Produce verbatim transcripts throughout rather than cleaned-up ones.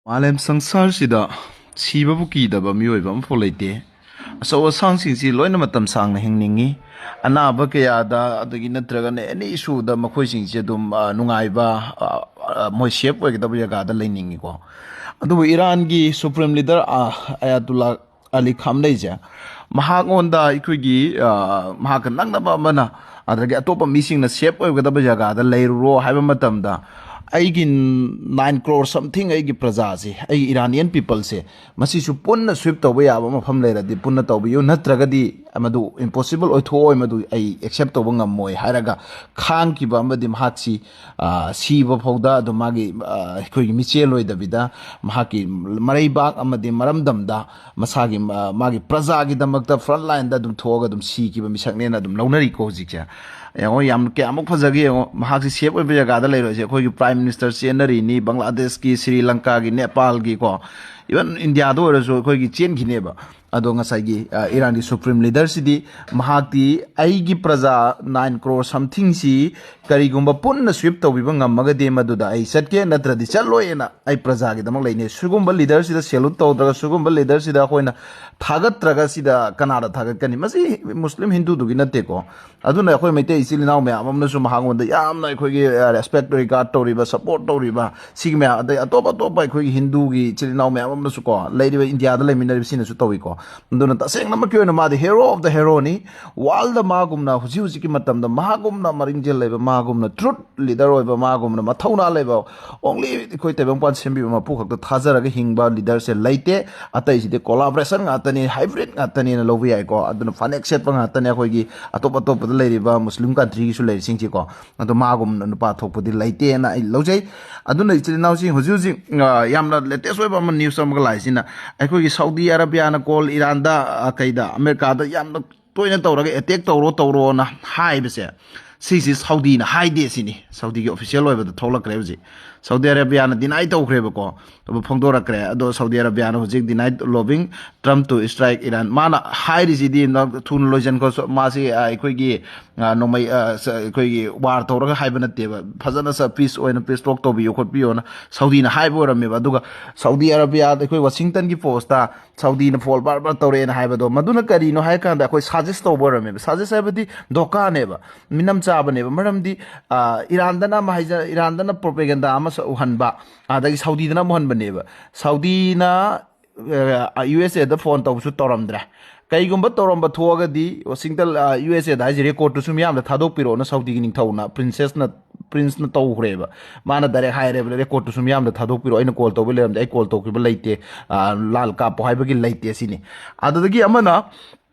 ꯃꯥꯂꯦꯝ ꯁꯪꯁꯥꯔꯁꯤꯗ ꯁꯤꯕꯕꯨ ꯀꯤꯗꯕ ꯃꯤꯑꯣꯏꯕ ꯑꯃꯐꯥꯎ ꯂꯩꯇꯦ꯫ ꯑꯆꯧ ꯑꯁꯥꯡꯁꯤꯡꯁꯤ ꯂꯣꯏꯅ ꯃꯇꯝ ꯁꯥꯡꯅ ꯍꯤꯡꯅꯤꯡꯉꯤ꯫ ꯑꯅꯥꯕ ꯀꯌꯥꯗ, ꯑꯗꯒꯤ ꯅꯠꯇ꯭ꯔꯒꯅ ꯑꯦꯅꯤ ꯏꯁꯨꯗ ꯃꯈꯣꯏꯁꯤꯡꯁꯤ ꯑꯗꯨꯝ, ꯑ, ꯅꯨꯡꯉꯥꯏꯕ, ꯑ, ꯑ, ꯃꯣꯏ ꯁꯦꯐ ꯑꯣꯏꯒꯗꯕ ꯖꯒꯥꯗ ꯂꯩꯅꯤꯡꯉꯤꯀꯣ꯫ ꯑꯗꯨꯕꯨ ꯏꯔꯥꯟꯒꯤ ꯁꯨꯄ꯭ꯔꯤꯝ ꯂꯤꯗꯔ, ꯑ, ꯑꯌꯥꯇꯨꯜꯂꯥ ꯑꯂꯤ ꯈꯥꯝꯅꯩꯁꯦ, ꯃꯍꯥꯛꯉꯣꯟꯗ ꯑꯩꯈꯣꯏꯒꯤ, ꯑ, ꯃꯍꯥꯛꯀ ꯅꯛꯅꯕ ꯑꯃꯅ, ꯑꯗꯒꯤ ꯑꯇꯣꯞꯄ ꯃꯤꯁꯤꯡꯅ ꯁꯦꯐ ꯑꯣꯏꯒꯗꯕ ꯖꯒꯥꯗ ꯂꯩꯔꯨꯔꯣ ꯍꯥꯏꯕ ꯃꯇꯝꯗ, ꯑꯩꯒꯤ nine crore something ꯑꯩꯒꯤ ꯄ꯭ꯔꯖꯥꯁꯦ, ꯑꯩꯒꯤ ꯏꯔꯥꯅꯤꯌꯟ ꯄꯤꯄꯜꯁꯦ, ꯃꯁꯤꯁꯨ ꯄꯨꯟꯅ ꯁ꯭ꯋꯤꯞ ꯇꯧꯕ ꯌꯥꯕ ꯃꯐꯝ ꯂꯩꯔꯗꯤ ꯄꯨꯟꯅ ꯇꯧꯕꯤꯌꯨ, ꯅꯠꯇ꯭ꯔꯒꯗꯤ ꯃꯗꯨ ꯏꯝꯄꯣꯁꯤꯕꯜ ꯑꯣꯏꯊꯣꯛꯑꯣꯏ, ꯃꯗꯨ ꯑꯩ ꯑꯦꯛꯁꯦꯞ ꯇꯧꯕ ꯉꯝꯃꯣꯏ ꯍꯥꯏꯔꯒ ꯈꯥꯡꯈꯤꯕ ꯑꯃꯗꯤ ꯃꯍꯥꯛꯁꯤ, ꯑ, ꯁꯤꯕ ꯐꯥꯎꯗ ꯑꯗꯨꯝ ꯃꯥꯒꯤ, ꯑ, ꯑꯩꯈꯣꯏꯒꯤ ꯃꯤꯆꯦꯜ ꯑꯣꯏꯗꯕꯤꯗ ꯃꯍꯥꯛꯀꯤ ꯃꯔꯩꯕꯥꯛ ꯑꯃꯗꯤ ꯃꯔꯝꯗꯝꯗ ꯃꯁꯥꯒꯤ, ꯑ, ꯃꯥꯒꯤ ꯄ꯭ꯔꯖꯥꯒꯤꯗꯃꯛꯇ ꯐ꯭ꯔꯟꯠ ꯂꯥꯏꯟꯗ ꯑꯗꯨꯝ ꯊꯣꯛꯑꯒ ꯑꯗꯨꯝ ꯁꯤꯈꯤꯕ ꯃꯤꯁꯛꯅꯦꯅ ꯑꯗꯨꯝ ꯂꯧꯅꯔꯤꯀꯣ ꯍꯧꯖꯤꯛꯁꯦ꯫ ꯌꯦꯡꯉꯣ, ꯌꯥꯝ ꯀꯌꯥꯃꯨꯛ ꯐꯖꯒꯦ ꯌꯦꯡꯉꯣ꯫ ꯃꯍꯥꯛꯁꯤ ꯁꯦꯐ ꯑꯣꯏꯕ ꯖꯒꯥꯗ ꯂꯩꯔꯣꯏꯁꯦ꯫ ꯑꯩꯈꯣꯏꯒꯤ ꯄ꯭ꯔꯥꯏꯝ ꯃꯤꯅꯤꯁꯇꯔ ꯆꯦꯟꯅꯔꯤꯅꯤ, ꯕꯪꯒ꯭ꯂꯥꯗꯦꯁꯀꯤ, ꯁ꯭ꯔꯤ ꯂꯪꯀꯥꯒꯤ, ꯅꯦꯄꯥꯜꯒꯤ ꯀꯣ, ꯏꯚꯟ ꯏꯟꯗꯤꯌꯥꯗ ꯑꯣꯏꯔꯁꯨ ꯑꯩꯈꯣꯏꯒꯤ ꯆꯦꯟꯈꯤꯅꯦꯕ꯫ ꯑꯗꯣ ꯉꯁꯥꯏꯒꯤ, ꯑ, ꯏꯔꯥꯟꯒꯤ ꯁꯨꯄ꯭ꯔꯤꯝ ꯂꯤꯗꯔꯁꯤꯗꯤ ꯃꯍꯥꯛꯇꯤ ꯑꯩꯒꯤ ꯄ꯭ꯔꯖꯥ nine crore somethingꯁꯤ ꯀꯔꯤꯒꯨꯝꯕ ꯄꯨꯟꯅ ꯁ꯭ꯋꯤꯞ ꯇꯧꯕꯤꯕ ꯉꯝꯃꯒꯗꯤ ꯃꯗꯨꯗ ꯑꯩ ꯆꯠꯀꯦ, ꯅꯠꯇ꯭ꯔꯗꯤ ꯆꯠꯂꯣꯏꯅ ꯑꯩ ꯄ꯭ꯔꯖꯥꯒꯤꯗꯃꯛ ꯂꯩꯅꯤ꯫ ꯁꯤꯒꯨꯝꯕ ꯂꯤꯗꯔꯁꯤꯗ ꯁꯦꯂꯨꯠ ꯇꯧꯗ꯭ꯔꯒ, ꯁꯤꯒꯨꯝꯕ ꯂꯤꯗꯔꯁꯤꯗ ꯑꯩꯈꯣꯏꯅ ꯊꯥꯒꯠꯇ꯭ꯔꯒ ꯁꯤꯗ ꯀꯅꯥꯗ ꯊꯥꯒꯠꯀꯅꯤ? ꯃꯁꯤ ꯃꯨꯁꯂꯤꯝ ꯍꯤꯟꯗꯨꯗꯨꯒꯤ ꯅꯠꯇꯦꯀꯣ꯫ ꯑꯗꯨꯅ ꯑꯩꯈꯣꯏ ꯃꯩꯇꯩ ꯏꯆꯤꯜ ꯏꯅꯥꯎ ꯃꯌꯥꯝ ꯑꯃꯅꯁꯨ ꯃꯍꯥꯛꯉꯣꯟꯗ ꯌꯥꯝꯅ ꯑꯩꯈꯣꯏꯒꯤ, ꯑ, ꯔꯦꯁꯄꯦꯛ, ꯔꯤꯒꯥꯔꯗ ꯇꯧꯔꯤꯕ, ꯁꯄꯣꯔꯠ ꯇꯧꯔꯤꯕ, ꯁꯤꯒꯤ ꯃꯌꯥꯝ, ꯑꯗꯩ ꯑꯇꯣꯞ ꯑꯇꯣꯞꯄ ꯑꯩꯈꯣꯏꯒꯤ ꯍꯤꯟꯗꯨꯒꯤ ꯏꯆꯤꯜ ꯏꯅꯥꯎ ꯃꯌꯥꯝ ꯑꯃꯅꯁꯨ ꯀꯣ, ꯂꯩꯔꯤꯕ ꯏꯟꯗꯤꯌꯥꯗ ꯂꯩꯃꯤꯟꯅꯔꯤꯕꯁꯤꯡꯅꯁꯨ ꯇꯧꯏꯀꯣ꯫ ꯑꯗꯨꯅ ꯇꯁꯦꯡꯅꯃꯛꯀꯤ ꯑꯣꯏꯅ ꯃꯥꯗꯤ hero of the heroꯅꯤ꯫ ꯋꯥꯔꯜꯗ ꯃꯥꯒꯨꯝꯅ ꯍꯧꯖꯤꯛ ꯍꯧꯖꯤꯛꯀꯤ ꯃꯇꯝꯗ ꯃꯥꯒꯨꯝꯅ ꯃꯔꯤꯡꯖꯦꯜ ꯂꯩꯕ, ꯃꯥꯒꯨꯝꯅ ꯇ꯭ꯔꯨꯠ ꯂꯤꯗꯔ ꯑꯣꯏꯕ, ꯃꯥꯒꯨꯝꯅ ꯃꯊꯧꯅꯥ ꯂꯩꯕ, only ꯑꯩꯈꯣꯏ ꯇꯥꯏꯕꯪꯄꯥꯟ ꯁꯦꯝꯕꯤꯕ ꯃꯄꯨ ꯈꯛꯇ ꯊꯥꯖꯔꯒ ꯍꯤꯡꯕ ꯂꯤꯗꯔꯁꯦ ꯂꯩꯇꯦ꯫ ꯑꯇꯩꯁꯤꯗꯤ ꯀꯣꯂꯥꯕꯣꯔꯦꯁꯟ ꯉꯥꯛꯇꯅꯤ, ꯍꯥꯏꯕ꯭ꯔꯤꯠ ꯉꯥꯛꯇꯅꯦꯅ ꯂꯧꯕ ꯌꯥꯏꯀꯣ꯫ ꯑꯗꯨꯅ ꯐꯅꯦꯛ ꯁꯦꯠꯄ ꯉꯥꯛꯇꯅꯦ ꯑꯩꯈꯣꯏꯒꯤ ꯑꯇꯣꯞ ꯑꯇꯣꯞꯄꯗ ꯂꯩꯔꯤꯕ ꯃꯨꯁꯂꯤꯝ ꯀꯟꯇ꯭ꯔꯤꯒꯤꯁꯨ ꯂꯩꯔꯤꯁꯤꯡꯁꯤꯀꯣ꯫ ꯑꯗꯣ ꯃꯥꯒꯨꯝꯅ ꯅꯨꯄꯥ ꯊꯣꯛꯄꯗꯤ ꯂꯩꯇꯦꯅ ꯑꯩ ꯂꯧꯖꯩ꯫ ꯑꯗꯨꯅ ꯏꯆꯤꯜ ꯏꯅꯥꯎꯁꯤꯡ ꯍꯧꯖꯤꯛ ꯍꯧꯖꯤꯛ, ꯑ, ꯌꯥꯝꯅ ꯂꯦꯇꯦꯁ ꯑꯣꯏꯕ ꯑꯃ ꯅ꯭ꯌꯨꯁ ꯑꯃꯒ ꯂꯥꯛꯏꯁꯤꯅ, ꯑꯩꯈꯣꯏꯒꯤ ꯁꯥꯎꯗꯤ ꯑꯔꯥꯕꯤꯌꯥꯅ ꯀꯣꯜ ꯏꯔꯥꯟꯗ, ꯑ, ꯀꯩꯗ, ꯑꯃꯦꯔꯤꯀꯥꯗ ꯌꯥꯝꯅ ꯇꯣꯏꯅ ꯇꯧꯔꯒ ꯑꯦꯇꯦꯛ ꯇꯧꯔꯣ ꯇꯧꯔꯣꯅ ꯍꯥꯏꯕꯁꯦ, ꯁꯤꯁꯤ ꯁꯥꯎꯗꯤꯅ ꯍꯥꯏꯗꯦ ꯁꯤꯅꯤ꯫ ꯁꯥꯎꯗꯤꯒꯤ ꯑꯣꯐꯤꯁꯤꯌꯦꯜ ꯑꯣꯏꯕꯗ ꯊꯣꯛꯂꯛꯈ꯭ꯔꯦ ꯍꯧꯖꯤꯛ꯫ ꯁꯥꯎꯗꯤ ꯑꯔꯦꯕꯤꯌꯥꯅ ꯗꯤꯅꯥꯏ ꯇꯧꯈ꯭ꯔꯦꯕꯀꯣ, ꯑꯗꯨ ꯐꯣꯡꯗꯣꯔꯛꯈ꯭ꯔꯦ꯫ ꯑꯗꯣ ꯁꯥꯎꯗꯤ ꯑꯔꯦꯕꯤꯌꯥꯅ ꯍꯧꯖꯤꯛ ꯗꯤꯅꯥꯏ ꯂꯣꯕꯤꯡ ꯇ꯭ꯔꯝꯞ ꯇꯨ ꯁ꯭ꯇ꯭ꯔꯥꯏꯛ ꯏꯔꯥꯟ꯫ ꯃꯥꯅ ꯍꯥꯏꯔꯤꯁꯤꯗꯤ ꯅꯪ ꯊꯨꯅ ꯂꯣꯏꯁꯤꯟꯈ꯭ꯔꯣ, ꯃꯥꯁꯤ, ꯑ, ꯑꯩꯈꯣꯏꯒꯤ, ꯑ, ꯅꯣꯡꯃꯩ, ꯑ, ꯁ-, ꯑꯩꯈꯣꯏꯒꯤ ꯋꯥꯔ ꯇꯧꯔꯒ ꯍꯥꯏꯕ ꯅꯠꯇꯦꯕ, ꯐꯖꯅ ꯁ-, ꯄꯤꯁ ꯑꯣꯏꯅ ꯄꯤꯁ ꯇꯣꯛ ꯇꯧꯕꯤꯌꯨ ꯈꯣꯠꯄꯤꯌꯣꯅ ꯁꯥꯎꯗꯤꯅ ꯍꯥꯏꯕ ꯑꯣꯏꯔꯝꯃꯦꯕ꯫ ꯑꯗꯨꯒ ꯁꯥꯎꯗꯤ ꯑꯔꯦꯕꯤꯌꯥꯗ ꯑꯩꯈꯣꯏ ꯋꯥꯁꯤꯡꯇꯟꯒꯤ ꯄꯣꯁꯇ ꯁꯥꯎꯗꯤꯅ ꯐꯣꯜ ꯕꯥꯔ ꯕꯥꯔ ꯇꯧꯔꯛꯑꯦꯅ ꯍꯥꯏꯕꯗꯣ, ꯃꯗꯨꯅ ꯀꯔꯤꯅꯣ ꯍꯥꯏꯔꯀꯥꯟꯗ ꯑꯩꯈꯣꯏ ꯁꯥꯖꯤꯁ ꯇꯧꯕ ꯑꯣꯏꯔꯝꯃꯦꯕ꯫ ꯁꯥꯖꯤꯁ ꯍꯥꯏꯕꯗꯤ ꯙꯣꯀꯥꯅꯦꯕ, ꯃꯤꯅꯝ ꯆꯥꯕꯅꯦꯕ꯫ ꯃꯔꯝꯗꯤ, ꯑ, ꯏꯔꯥꯟꯗꯅ ꯑꯃ ꯍꯥꯏꯖ-, ꯏꯔꯥꯟꯗꯅ ꯄ꯭ꯔꯣꯄꯦꯒꯦꯟꯗꯥ ꯑꯃ ꯁ-, ꯎꯍꯟꯕ, ꯑꯗꯒꯤ ꯁꯥꯎꯗꯤꯗꯅ ꯑꯃꯨꯛ ꯍꯟꯕꯅꯦꯕ꯫ ꯁꯥꯎꯗꯤꯅ, ꯑ, ꯌꯨ ꯑꯦꯁ ꯑꯦꯗ ꯐꯣꯟ ꯇꯧꯕꯁꯨ ꯇꯧꯔꯝꯗ꯭ꯔꯦ꯫ ꯀꯩꯒꯨꯝꯕ ꯇꯧꯔꯝꯕ ꯊꯣꯛꯑꯒꯗꯤ ꯋꯥꯁꯤꯡꯇꯟ, ꯑ, ꯌꯨ ꯑꯦꯁ ꯑꯦꯗ ꯍꯥꯏꯁꯦ ꯔꯦꯀꯣꯔꯠꯇꯨꯁꯨ ꯃꯤꯌꯥꯝꯗ ꯊꯥꯗꯣꯛꯄꯤꯔꯛꯑꯣꯅ ꯁꯥꯎꯗꯤꯒꯤ ꯅꯤꯡꯊꯧꯅ, ꯄ꯭ꯔꯤꯟꯁꯦꯁꯅ, ꯄ꯭ꯔꯤꯟꯁꯅ ꯇꯧꯈ꯭ꯔꯦꯕ꯫ ꯃꯥꯅ ꯗꯥꯏꯔꯦꯛ ꯍꯥꯏꯔꯦꯕ, "ꯔꯦꯀꯣꯔꯠꯇꯨꯁꯨ ꯃꯤꯌꯥꯝꯗ ꯊꯥꯗꯣꯛꯄꯤꯔꯛꯑꯣ, ꯑꯩꯅ ꯀꯣꯜ ꯇꯧꯕ ꯂꯩꯔꯝꯗꯦ, ꯑꯩ ꯀꯣꯜ ꯇꯧꯈꯤꯕ ꯂꯩꯇꯦ, ꯑ, ꯂꯥꯜ ꯀꯥꯞꯄꯣ ꯍꯥꯏꯕꯒꯤ ꯂꯩꯇꯦ" ꯁꯤꯅꯤ꯫ ꯑꯗꯨꯗꯒꯤ ꯑꯃꯅ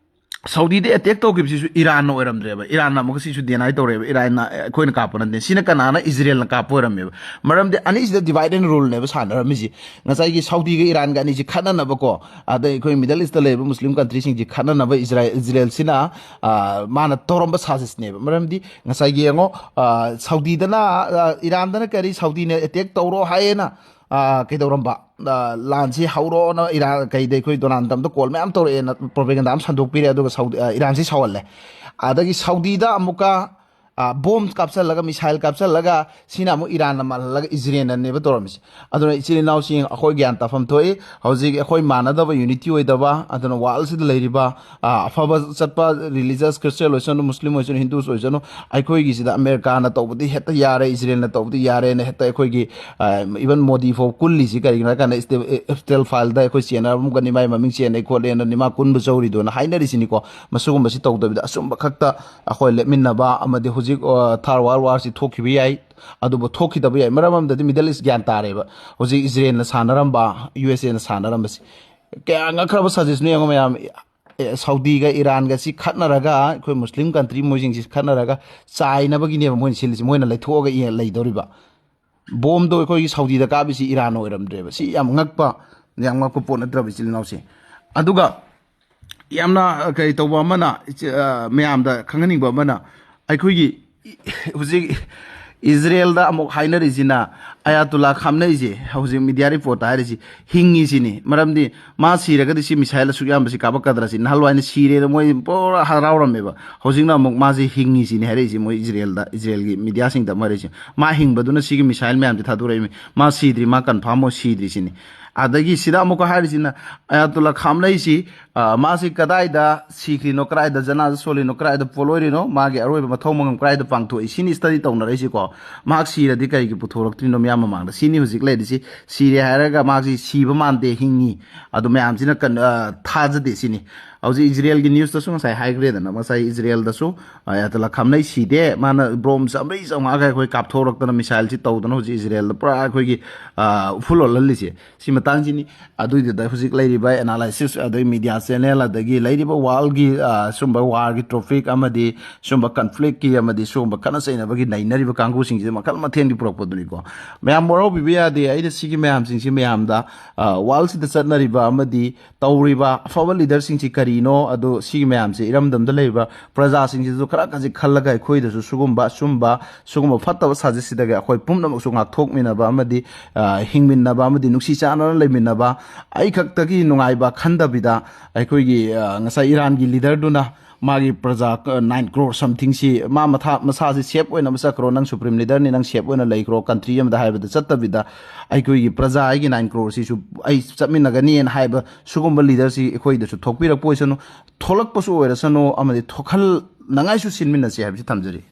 ꯁꯥꯎꯗꯤꯗ ꯑꯦꯇꯦꯛ ꯇꯧꯈꯤꯕꯁꯤꯁꯨ ꯏꯔꯥꯟꯅ ꯑꯣꯏꯔꯝꯗ꯭ꯔꯦꯕ꯫ ꯏꯔꯥꯟꯅ ꯑꯃꯨꯛꯀ ꯁꯤꯁꯨ ꯗꯦꯅꯥꯏ ꯇꯧꯔꯦꯕ꯫ ꯏꯔꯥꯟꯅ ꯑꯩꯈꯣꯏꯅ ꯀꯥꯞꯄ ꯅꯠꯇꯦ꯫ ꯁꯤꯅ ꯀꯅꯥꯅ? ꯏꯖꯔꯦꯜꯅ ꯀꯥꯞꯄ ꯑꯣꯏꯔꯝꯃꯦꯕ꯫ ꯃꯔꯝꯗꯤ ꯑꯅꯤꯁꯤꯗ ꯗꯤꯚꯥꯏꯠ ꯑꯦꯟ ꯔꯨꯜꯅꯦꯕ ꯁꯥꯟꯅꯔꯝꯃꯤꯁꯤ꯫ ꯉꯁꯥꯏꯒꯤ ꯁꯥꯎꯗꯤꯒ ꯏꯔꯥꯟꯒ ꯑꯅꯤꯁꯤ ꯈꯠꯅꯅꯕꯀꯣ, ꯑꯗꯩ ꯑꯩꯈꯣꯏ ꯃꯤꯗꯜ ꯏꯁꯇ ꯂꯩꯔꯤꯕ ꯃꯨꯁꯂꯤꯝ ꯀꯟꯇ꯭ꯔꯤꯁꯤꯡꯁꯤ ꯈꯠꯅꯅꯕ ꯏꯖꯔꯥꯏ-, ꯏꯖꯔꯦꯜꯁꯤꯅ, ꯑ, ꯃꯥꯅ ꯇꯧꯔꯝꯕ ꯁꯥꯖꯤꯁꯅꯦꯕ꯫ ꯃꯔꯝꯗꯤ ꯉꯁꯥꯏꯒꯤ ꯌꯦꯡꯉꯣ, ꯑ, ꯁꯥꯎꯗꯤꯗꯅ, ꯑ, ꯏꯔꯥꯟꯗꯅ ꯀꯔꯤ, ꯁꯥꯎꯗꯤꯅ ꯑꯦꯇꯦꯛ ꯇꯧꯔꯣ ꯍꯥꯏꯌꯦꯅ, ꯑ, ꯀꯩꯗꯧꯔꯝꯕ? ꯑ, ꯂꯥꯟꯁꯤ ꯍꯧꯔꯣꯅ ꯏꯔꯥꯟ, ꯀꯩꯗ ꯑꯩꯈꯣꯏ ꯗꯣꯅꯥꯜꯗ ꯇ꯭ꯔꯝꯞꯇ ꯀꯣꯜ ꯃꯌꯥꯝ ꯇꯧꯔꯛꯑꯦꯅ ꯄ꯭ꯔꯣꯄꯦꯒꯦꯟꯗꯥ ꯑꯃ ꯁꯟꯗꯣꯛꯄꯤꯔꯦ, ꯑꯗꯨꯒ ꯁꯥꯎꯗꯤ, ꯑ, ꯏꯔꯥꯟꯁꯤ ꯁꯥꯎꯍꯜꯂꯦ꯫ ꯑꯗꯒꯤ ꯁꯥꯎꯗꯤꯗ ꯑꯃꯨꯛꯀ, ꯑ, ꯕꯣꯝ ꯀꯥꯞꯁꯜꯂꯒ, ꯃꯤꯁꯥꯏꯜ ꯀꯥꯞꯁꯜꯂꯒ, ꯁꯤꯅ ꯑꯃꯨꯛ ꯏꯔꯥꯟꯅ ꯃꯥꯜꯍꯜꯂꯒ ꯏꯖꯔꯦꯜꯅꯅꯦꯕ ꯇꯧꯔꯝꯃꯤꯁꯦ꯫ ꯑꯗꯨꯅ ꯏꯆꯤꯜ ꯏꯅꯥꯎꯁꯤꯡ, ꯑꯩꯈꯣꯏ ꯒ꯭ꯌꯥꯟ ꯇꯥꯐꯝ ꯊꯣꯛꯏ꯫ ꯍꯧꯖꯤꯛ ꯑꯩꯈꯣꯏ ꯃꯥꯟꯅꯗꯕ, ꯌꯨꯅꯤꯇꯤ ꯑꯣꯏꯗꯕ, ꯑꯗꯨꯅ ꯋꯥꯔꯜꯁꯤꯗ ꯂꯩꯔꯤꯕ, ꯑ, ꯑꯐꯕ ꯆꯠꯄ ꯔꯤꯂꯤꯖꯁ, ꯈ꯭ꯔꯤꯁꯇꯤꯌꯟ ꯑꯣꯏꯁꯅꯨ, ꯃꯨꯁꯂꯤꯝ ꯑꯣꯏꯁꯅꯨ, ꯍꯤꯟꯗꯨꯁ ꯑꯣꯏꯁꯅꯨ, ꯑꯩꯈꯣꯏꯒꯤꯁꯤꯗ ꯑꯃꯦꯔꯤꯀꯥꯅ ꯇꯧꯕꯗꯤ ꯍꯦꯛꯇ ꯌꯥꯔꯦ, ꯏꯖꯔꯦꯜꯅ ꯇꯧꯕꯗꯤ ꯌꯥꯔꯦꯅ ꯍꯦꯛꯇ ꯑꯩꯈꯣꯏꯒꯤ, ꯑ, ꯏꯚꯟ ꯃꯣꯗꯤ ꯐꯥꯎ ꯀꯨꯜꯂꯤꯁꯤ ꯀꯔꯤꯒꯤꯅꯣ ꯍꯥꯏ ꯀꯥꯟꯗ, ꯏꯁꯇꯦ-, ꯑꯦ-, ꯑꯦꯐꯇꯦꯜ ꯐꯥꯏꯜꯗ ꯑꯩꯈꯣꯏ ꯆꯦꯟꯅꯔꯝꯒꯅꯤ, ꯃꯥꯏ ꯃꯃꯤꯡ ꯆꯦꯟꯅꯩ ꯈꯣꯠꯂꯦꯅ ꯅꯤꯃꯥ ꯀꯨꯟꯕ ꯆꯧꯔꯤꯗꯣꯅ ꯍꯥꯏꯅꯔꯤꯁꯤꯅꯤꯀꯣ꯫ ꯃꯁꯤꯒꯨꯝꯕꯁꯤ ꯇꯧꯗꯕꯤꯗ ꯑꯆꯨꯝꯕ ꯈꯛꯇ ꯑꯩꯈꯣꯏ ꯂꯦꯞꯃꯤꯟꯅꯕ ꯑꯃꯗꯤ ꯍꯧꯖꯤꯛ, ꯑ, ꯊꯥꯔ ꯋꯥꯔꯜ ꯋꯥꯔꯁꯤ ꯊꯣꯛꯈꯤꯕ ꯌꯥꯏ, ꯑꯗꯨꯕꯨ ꯊꯣꯛꯈꯤꯗꯕ ꯌꯥꯏ꯫ ꯃꯔꯝ ꯑꯃꯗꯗꯤ ꯃꯤꯗꯜ ꯏꯁ ꯒ꯭ꯌꯥꯟ ꯇꯥꯔꯦꯕ꯫ ꯍꯧꯖꯤꯛ ꯏꯖꯔꯦꯜꯅ ꯁꯥꯟꯅꯔꯝꯕ, ꯌꯨ ꯑꯦꯁ ꯑꯦꯅ ꯁꯥꯟꯅꯔꯝꯕꯁꯤ ꯀꯌꯥ ꯉꯛꯈ꯭ꯔꯕ ꯁꯥꯖꯤꯁꯅꯣ ꯌꯦꯡꯉꯣ ꯃꯌꯥꯝ꯫ ꯑꯦ, ꯁꯥꯎꯗꯤꯒ ꯏꯔꯥꯟꯒꯁꯤ ꯈꯠꯅꯔꯒ ꯑꯩꯈꯣꯏ ꯃꯨꯁꯂꯤꯝ ꯀꯟꯇ꯭ꯔꯤ ꯃꯣꯏꯁꯤꯡꯁꯤ ꯈꯠꯅꯔꯒ ꯆꯥꯏꯅꯕꯒꯤꯅꯦꯕ ꯃꯣꯏꯅ ꯁꯤꯜꯂꯤꯁꯤ, ꯃꯣꯏꯅ ꯂꯩꯊꯣꯛꯑꯒ ꯏ-, ꯂꯩꯗꯧꯔꯤꯕ꯫ ꯕꯣꯝꯗꯣ ꯑꯩꯈꯣꯏꯒꯤ ꯁꯥꯎꯗꯤꯗ ꯀꯥꯞꯄꯤꯁꯤ ꯏꯔꯥꯟ ꯑꯣꯏꯔꯝꯗ꯭ꯔꯦꯕ꯫ ꯁꯤ ꯌꯥꯝ ꯉꯛꯄ, ꯌꯥꯝ ꯉꯛꯄ ꯄꯣꯠ ꯅꯠꯇ꯭ꯔꯕ, ꯏꯆꯤꯜ ꯏꯅꯥꯎꯁꯦ? ꯑꯗꯨꯒ ꯌꯥꯝꯅ, ꯑ, ꯀꯔꯤ ꯇꯧꯕ ꯑꯃꯅ, ꯏꯆꯦ-, ꯑ, ꯃꯌꯥꯝꯗ ꯈꯪꯍꯟꯅꯤꯡꯕ ꯑꯃꯅ, ꯑꯩꯈꯣꯏꯒꯤ ꯏ-, ꯍꯧꯖꯤꯛ ꯏꯖꯔꯦꯜꯗ ꯑꯃꯨꯛ ꯍꯥꯏꯅꯔꯤꯁꯤꯅ, ꯑꯌꯥꯇꯨꯜꯂꯥ ꯈꯥꯝꯅꯩꯁꯦ ꯍꯧꯖꯤꯛ ꯃꯤꯗꯤꯌꯥ ꯔꯤꯄꯣꯔꯠꯇ ꯍꯥꯏꯔꯤꯁꯤ ꯍꯤꯡꯉꯤ ꯁꯤꯅꯤ꯫ ꯃꯔꯝꯗꯤ ꯃꯥ ꯁꯤꯔꯒꯗꯤ ꯁꯤ ꯃꯤꯁꯥꯏꯜ ꯑꯁꯨꯛ ꯌꯥꯝꯕꯁꯤ ꯀꯥꯞꯄꯛꯀꯗ꯭ꯔꯥ ꯁꯤ꯫ ꯅꯍꯥꯟꯋꯥꯏꯅ ꯁꯤꯔꯦꯅ ꯃꯣꯏ ꯄꯨꯔꯥ ꯍꯔꯥꯎꯔꯝꯃꯦꯕ꯫ ꯍꯧꯖꯤꯛꯅ ꯑꯃꯨꯛ ꯃꯥꯁꯦ ꯍꯤꯡꯉꯤ ꯁꯤꯅꯤ ꯍꯥꯏꯔꯛꯏꯁꯦ ꯃꯣꯏ ꯏꯖꯔꯦꯜꯗ, ꯏꯖꯔꯦꯜꯒꯤ ꯃꯤꯗꯤꯌꯥꯁꯤꯡꯗ ꯑꯃꯨꯛ ꯍꯥꯏꯔꯛꯏꯁꯦ꯫ ꯃꯥ ꯍꯤꯡꯕꯗꯨꯅ ꯁꯤꯒꯤ ꯃꯤꯁꯥꯏꯜ ꯃꯌꯥꯝꯁꯦ ꯊꯥꯗꯣꯔꯛꯏꯃꯤ꯫ ꯃꯥ ꯁꯤꯗ꯭ꯔꯤ, ꯃꯥ ꯀꯟꯐꯥꯔꯝ ꯑꯣꯏ ꯁꯤꯗ꯭ꯔꯤ ꯁꯤꯅꯤ꯫ ꯑꯗꯒꯤ ꯁꯤꯗ ꯑꯃꯨꯛꯀ ꯍꯥꯏꯔꯤꯁꯤꯅ ꯑꯌꯥꯇꯨꯜꯂꯥ ꯈꯥꯝꯅꯩꯁꯤ, ꯑ, ꯃꯥꯁꯤ ꯀꯗꯥꯏꯗ ꯁꯤꯈ꯭ꯔꯤꯅꯣ, ꯀꯗꯥꯏꯗ ꯖꯅꯥꯖ ꯁꯣꯜꯂꯤꯅꯣ, ꯀꯗꯥꯏꯗ ꯄꯣꯠꯂꯣꯏꯔꯤꯅꯣ, ꯃꯥꯒꯤ ꯑꯔꯣꯏꯕ ꯃꯊꯧ ꯃꯉꯝ ꯀꯗꯥꯏꯗ ꯄꯥꯡꯊꯣꯛꯏ ꯁꯤꯅꯤ ꯁ꯭ꯇꯗꯤ ꯇꯧꯅꯔꯛꯏꯁꯤꯀꯣ꯫ ꯃꯍꯥꯛ ꯁꯤꯔꯗꯤ ꯀꯔꯤꯒꯤ ꯄꯨꯊꯣꯔꯛꯇ꯭ꯔꯤꯅꯣ ꯃꯤꯌꯥꯝ ꯃꯃꯥꯡꯗ ꯁꯤꯅꯤ ꯍꯧꯖꯤꯛ ꯂꯩꯔꯤꯁꯤ꯫ ꯁꯤꯔꯦ ꯍꯥꯏꯔꯒ ꯃꯥꯁꯤ ꯁꯤꯕ ꯃꯥꯟꯗꯦ, ꯍꯤꯡꯉꯤ꯫ ꯑꯗꯨ ꯃꯌꯥꯝꯁꯤꯅ ꯀꯟ-, ꯑ, ꯊꯥꯖꯗꯦ ꯁꯤꯅꯤ꯫ ꯍꯧꯖꯤꯛ ꯏꯖꯔꯦꯜꯒꯤ ꯅ꯭ꯌꯨꯁꯇꯁꯨ ꯉꯁꯥꯏ ꯍꯥꯏꯈ꯭ꯔꯦꯗꯅ, ꯉꯁꯥꯏ ꯏꯖꯔꯦꯜꯗꯁꯨ ꯑꯌꯥꯇꯣꯜꯂꯥ ꯈꯥꯝꯅꯩ ꯁꯤꯗꯦ, ꯃꯥꯅ ꯕꯣꯝ ꯆꯥꯝꯃꯔꯤ ꯆꯥꯝꯃꯉꯥꯒ ꯑꯩꯈꯣꯏ ꯀꯥꯞꯊꯣꯔꯛꯇꯅ ꯃꯤꯁꯥꯏꯜꯁꯤ ꯇꯧꯗꯅ ꯍꯧꯖꯤꯛ ꯏꯖꯔꯦꯜꯗ ꯄꯨꯔꯥ ꯑꯩꯈꯣꯏꯒꯤ, ꯑ, ꯎꯐꯨꯜ ꯑꯣꯜꯍꯜꯂꯤꯁꯦ꯫ ꯁꯤ ꯃꯇꯥꯡꯁꯤꯅꯤ꯫ ꯑꯗꯨꯏꯗꯨꯗ ꯍꯧꯖꯤꯛ ꯂꯩꯔꯤꯕ ꯑꯦꯅꯥꯂꯥꯏꯁꯤꯁ, ꯑꯗꯩ ꯃꯤꯗꯤꯌꯥ ꯆꯦꯅꯦꯜ, ꯑꯗꯒꯤ ꯂꯩꯔꯤꯕ ꯋꯥꯔꯜꯒꯤ, ꯑ, ꯁꯨꯝꯕ ꯋꯥꯔꯒꯤ ꯇ꯭ꯔꯣꯐꯤꯛ ꯑꯃꯗꯤ ꯁꯨꯝꯕ ꯀꯟꯐ꯭ꯂꯤꯛꯀꯤ ꯑꯃꯗꯤ ꯁꯨꯝꯕ ꯈꯠꯅ ꯆꯩꯅꯕꯒꯤ ꯅꯩꯅꯔꯤꯕ ꯀꯥꯡꯕꯨꯁꯤꯡꯁꯤꯗ ꯃꯈꯜ ꯃꯊꯦꯜꯒꯤ ꯄꯨꯔꯛꯄꯗꯨꯅꯤꯀꯣ꯫ ꯃꯌꯥꯝ ꯋꯥꯔꯧꯕꯤꯕ ꯌꯥꯗꯦ꯫ ꯑꯩꯅ ꯁꯤꯒꯤ ꯃꯌꯥꯝꯁꯤꯡꯁꯤ ꯃꯌꯥꯝꯗ, ꯑ, ꯋꯥꯔꯜꯁꯤꯗ ꯆꯠꯅꯔꯤꯕ ꯑꯃꯗꯤ ꯇꯧꯔꯤꯕ ꯑꯐꯕ ꯂꯤꯗꯔꯁꯤꯡꯁꯤ ꯀꯔꯤꯅꯣ, ꯑꯗꯣ ꯁꯤꯒꯤ ꯃꯌꯥꯝꯁꯦ ꯏꯔꯝꯗꯝꯗ ꯂꯩꯔꯤꯕ ꯄ꯭ꯔꯖꯥꯁꯤꯡꯁꯤꯁꯨ ꯈꯔ ꯈꯖꯤꯛ ꯈꯜꯂꯒ ꯑꯩꯈꯣꯏꯗꯁꯨ ꯁꯤꯒꯨꯝꯕ ꯑꯆꯨꯝꯕ, ꯁꯤꯒꯨꯝꯕ ꯐꯠꯇꯕ ꯁꯥꯖꯠꯁꯤꯗꯒꯤ ꯑꯩꯈꯣꯏ ꯄꯨꯝꯅꯃꯛꯁꯨ ꯉꯥꯛꯊꯣꯛꯃꯤꯟꯅꯕ ꯑꯃꯗꯤ, ꯑ, ꯍꯤꯡꯃꯤꯟꯅꯕ ꯑꯃꯗꯤ ꯅꯨꯡꯁꯤ ꯆꯥꯟꯅꯅ ꯂꯩꯃꯤꯟꯅꯕ, ꯑꯩ ꯈꯛꯇꯒꯤ ꯅꯨꯡꯉꯥꯏꯕ ꯈꯟꯗꯕꯤꯗ ꯑꯩꯈꯣꯏꯒꯤ, ꯑ, ꯉꯁꯥꯏ ꯏꯔꯥꯟꯒꯤ ꯂꯤꯗꯔꯗꯨꯅ ꯃꯥꯒꯤ ꯄ꯭ꯔꯖꯥ, ꯑ, ꯅꯥꯏꯟ ꯀ꯭ꯔꯣꯔ ꯁꯝꯊꯤꯡꯁꯤ ꯃꯥ ꯃꯊꯥ, ꯃꯁꯥꯁꯤ ꯁꯦꯞ ꯑꯣꯏꯅꯕ ꯆꯠꯈ꯭ꯔꯣ, ꯅꯪ ꯁꯨꯄ꯭ꯔꯤꯝ ꯂꯤꯗꯔꯅꯤ, ꯅꯪ ꯁꯦꯞ ꯑꯣꯏꯅ ꯂꯩꯈ꯭ꯔꯣ, ꯀꯟꯇ꯭ꯔꯤ ꯑꯃꯗ ꯍꯥꯏꯕꯗ ꯆꯠꯇꯕꯤꯗ ꯑꯩꯈꯣꯏꯒꯤ ꯄ꯭ꯔꯖꯥ ꯑꯩꯒꯤ ꯅꯥꯏꯟ ꯀ꯭ꯔꯣꯔꯁꯤꯁꯨ ꯑꯩ ꯆꯠꯃꯤꯟꯅꯒꯅꯤꯅ ꯍꯥꯏꯕ ꯁꯤꯒꯨꯝꯕ ꯂꯤꯗꯔꯁꯤ ꯑꯩꯈꯣꯏꯗꯁꯨ ꯊꯣꯛꯄꯤꯔꯛꯄ ꯑꯣꯏꯁꯅꯨ, ꯊꯣꯛꯂꯛꯄꯁꯨ ꯑꯣꯏꯔꯁꯅꯨ, ꯑꯃꯗꯤ ꯊꯣꯛꯍꯟꯅꯉꯥꯏꯁꯨ ꯁꯤꯟꯃꯤꯟꯅꯁꯤ ꯍꯥꯏꯕꯁꯤ ꯊꯝꯖꯔꯤ꯫